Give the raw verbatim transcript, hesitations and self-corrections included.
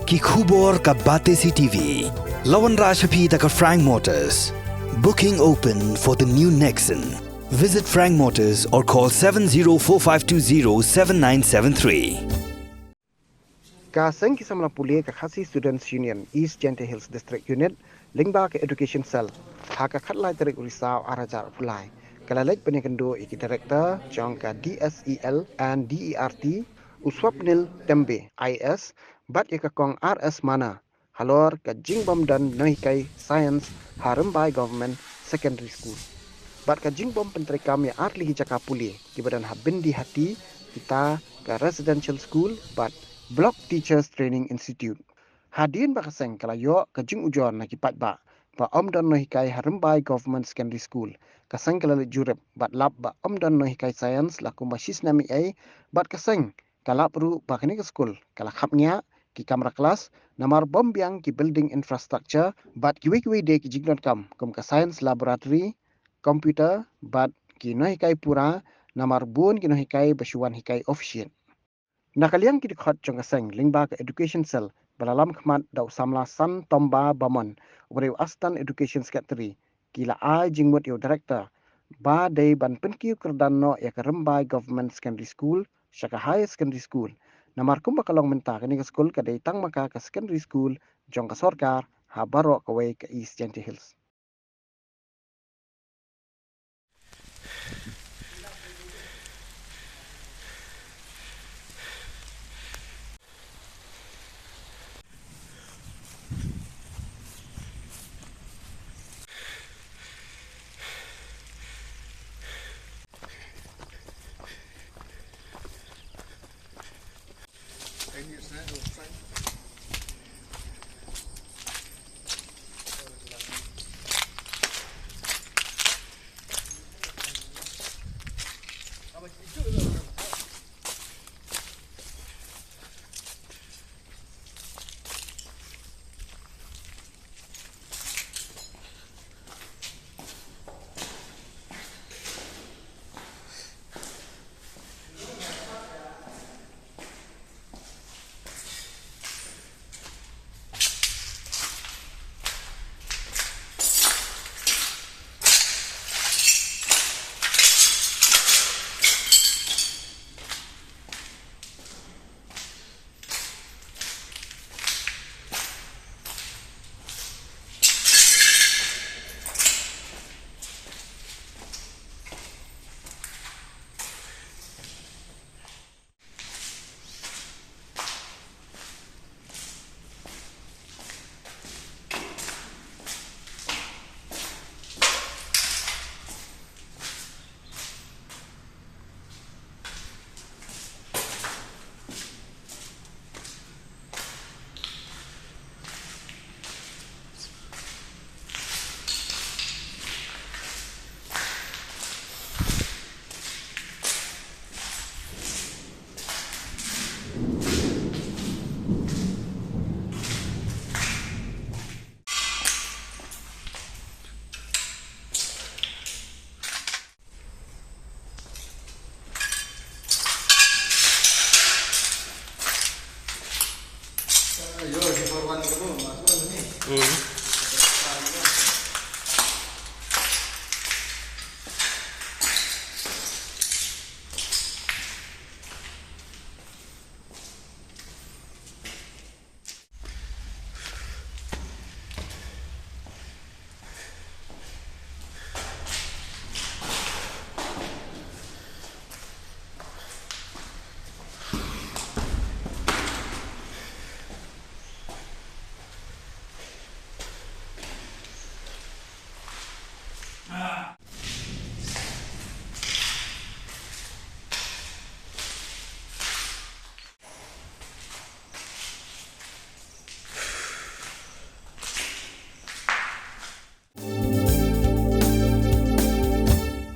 Ki khubor ka Batesi T V. La wanrah sha phi da ka Frank Motors. Booking open for the new Nexon. Visit Frank Motors or call seven zero four five two zero seven nine seven three. Ka seng ki samla pule ka Khasi Students Union East Jaintia Hills District Unit lyngba ka Education Cell ha ka khatlai tarik u Risaw ar hajar arphew lai ka la leit ban ïakynduh ïa ki Director jong ka D S E L and D E R T, u Swapnil Tembe I A S, bad ïa ka Kong R S Mana halor ka jingbym don nonghikai Science ha Rymbai Government Secondary School bad ka jingbym pyntreikam ïa ar tylli ki jaka pule kiba don ha Byndihati, kita ka Residential School bad Block Teachers Training Institute. Hadien ba ka seng ka la ïoh ka jingujor na ki paidbah ba ym don nonghikai ha Rymbai Government Secondary School, ka seng ka la leit jurip bad lap ba ym don nonghikai Science la kumba shi snem eiei, bad ka seng ka lap ruh ba kane ka skul ka la khapngiah, ki kamra klas namar bym biang ki building infrastructure bad kiwei kiwei de ki jingdonkam kum ka Science Laboratory, Computer bad ki nonghikai pura namar bun ki nonghikai ba shu wan hikai officiate. Na ka liang ki dkhot jong ka seng lyngba ka Education Cell ba la lam khmat da u samla San Tomba Bamon, uba dei u Assistant Education Secretary, ki la ai jingmut ïa u Director ba dei ban pynkiew kyrdan noh ïa ka Rymbai Government Secondary School sha ka Higher Secondary School, namar kumba ka long mynta kane ka skul ka dei tang ma ka ka secondary school jong ka sorkar ha baroh kawei ka East Jaintia Hills.